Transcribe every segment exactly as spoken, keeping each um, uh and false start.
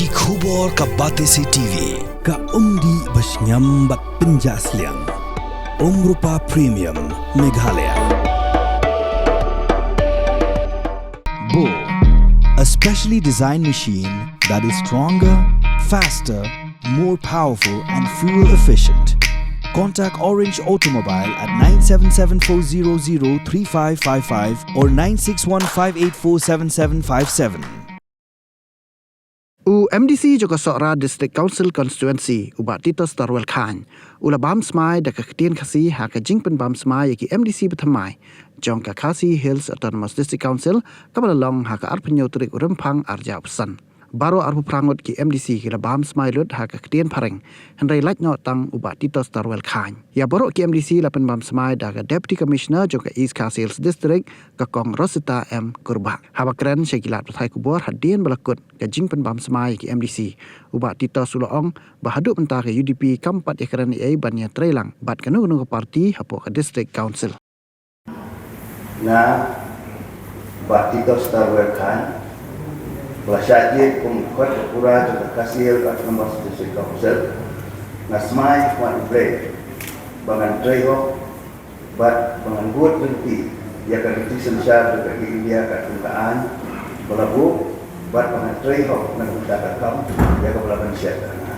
Ki khubor ka Batesi T V, ka umdih ba shngiam bad pynjah sliang. Umrupa Premium, Meghalaya. Bo, a specially designed machine that is stronger, faster, more powerful and fuel efficient. Contact Orange Automobile at nine seven seven four zero zero three five five five or nine six one five eight four seven seven five seven. U M D C jong ka Sohra District Council Constituency, u Bah Titos Tarwel Chyne, u la bam smai da ka ktien Khasi ha ka jingpynbam smai ïa ki M D C bathymmai jong ka Khasi Hills Autonomous District Council, kaba la long ha ka arphew hynñiew tarik u Rymphang arhajar arphew san. Baroh arphew phra ngut ki M D C ki la bam smai lut ha ka ktien Phareng, hynrei lait noh tang u Bah Titos Tarwel Chyne. Ïa baroh ki M D C la pynbam smai da ka Deputy Commissioner jong ka East Khasi Hills District, ka Kong Rosita M Kurbah. Haba kren sha ki lad pathai khubor hadien ba la kut ka jingpynbam smai ïa ki M D C, u Bah Titos u la ong ba haduh mynta ka U D P kam pat ïakren ei ei ban ïatreilang bad kano kano ka party hapoh ka District Council. Nga, Bah Titos Tarwel Chyne, ba la shah jied kum u dkhot ba pura jong ka Khasi Hills Autonomous District Council, nga smai ha khmat U Blei ba ngan trei hok bad ba ngan bud lynti ïa ka riti synshar jong ka India katkum ka aiñ ba la buh, bad ba ngan trei hok na ka bynta ka kam ïa kaba la pynshet ha nga.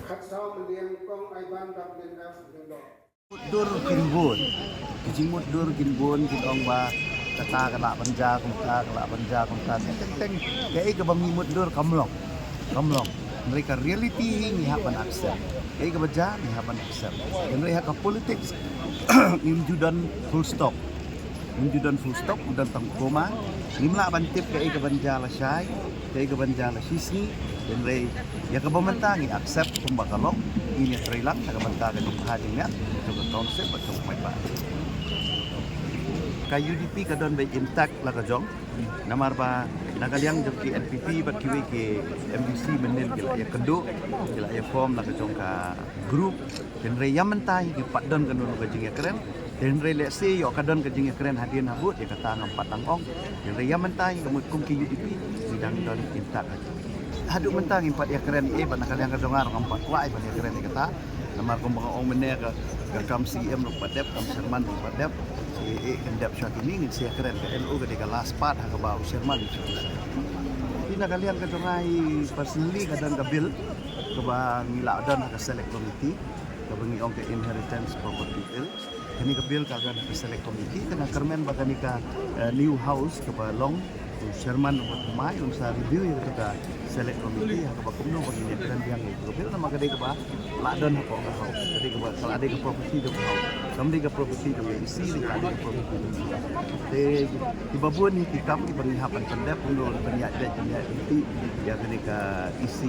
Khatsaw Mliang Kong Ivan Dublin F Lindor. Mutdur kin bun. Ki jingmutdur kin bun, kin ong ba kata ka lah ban jia kumta, ka lah ban jia kumta. Teng teng, kaei kaba ngi mutdur kam long. Kam long. Hynrei ka reality hi ngi hap ban accept. Kaei kaba jia ngi hap ban accept. Hynrei ha ka politics ngim ju don full stop. Ngim ju don full stop, u don tang comma. Ngim lah ban tip kaei ka ban jia lashai, kaei ka ban jia lashisngi. Hynrei ïa kaba mynta ngi accept kumba ka long, ngin ïatreilang na ka bynta ka jingbha jingmiat jong ka council bad jong u paidbah. Ka U D P ka don beit intact la ka jong, namar ba na ka liang jong ki N P P bad kiwei ki M D C mynnin ki la ïakynduh, ki la ïaform la ka jong ka group. Hynrei ïa mynta hi ki pat don kano kano ka jingïakren. Hynrei lehse ïoh ka don ka jingïakren hadien habud, ïa kata ngam pat dang ong. Hynrei ïa mynta hi ka mut kum ki U D P ngi dang don intact. Haduh mynta ngim pat ïakren ei ei, bad na ka liang ka jong nga ruh ngam pat kwah ei ei ban ïakren ïa kata. Namar kumba nga ong mynne, ka, ka kam C E M ruh pat dep, kam chairman ruh pat dep. Ei ei kan dep sha kine, ngin sa ïakren, ka L O ka dei ka last part ha kaba u chairman. Te na ka liang ka jong nga hi personally ka don ka bill kaba ngi la don ha ka select committee, kaba ngi ong ka Inheritance Property Bill. Kane ka bill ka don ha ka select committee, te nga kyrmen ba kane ka, eh, new house kaba long, u chairman uba thymmai un sa review ïa kata ka select committee ha kaba kumno ba ngin ïakren biang ïa ka bill, namar ka dei kaba la don hapoh ka house, ka dei kaba, ka la dei ka property jong ka house, kam dei ka property jong ka E C, ka la dei ka property jong ka. Te kiba bun hi ki kam kiba ngi hap ban pyndep, kumno ban ïaid beit ban ïaid lynti ïa kane ka E C,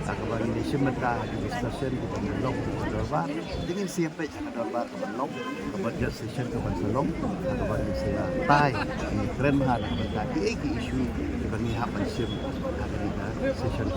ha kaba ngin ïashim bynta ha ki session kiba ngi long ha ka dorbar. Te ngin sa ïa peit ha ka dorbar kaban long, ka budget session kaban sa long, ha kaba ngin sa ïatai, ngin kren bha na ka bynta kiei ki issue kiba ngi hap ban shim ha kane ka session.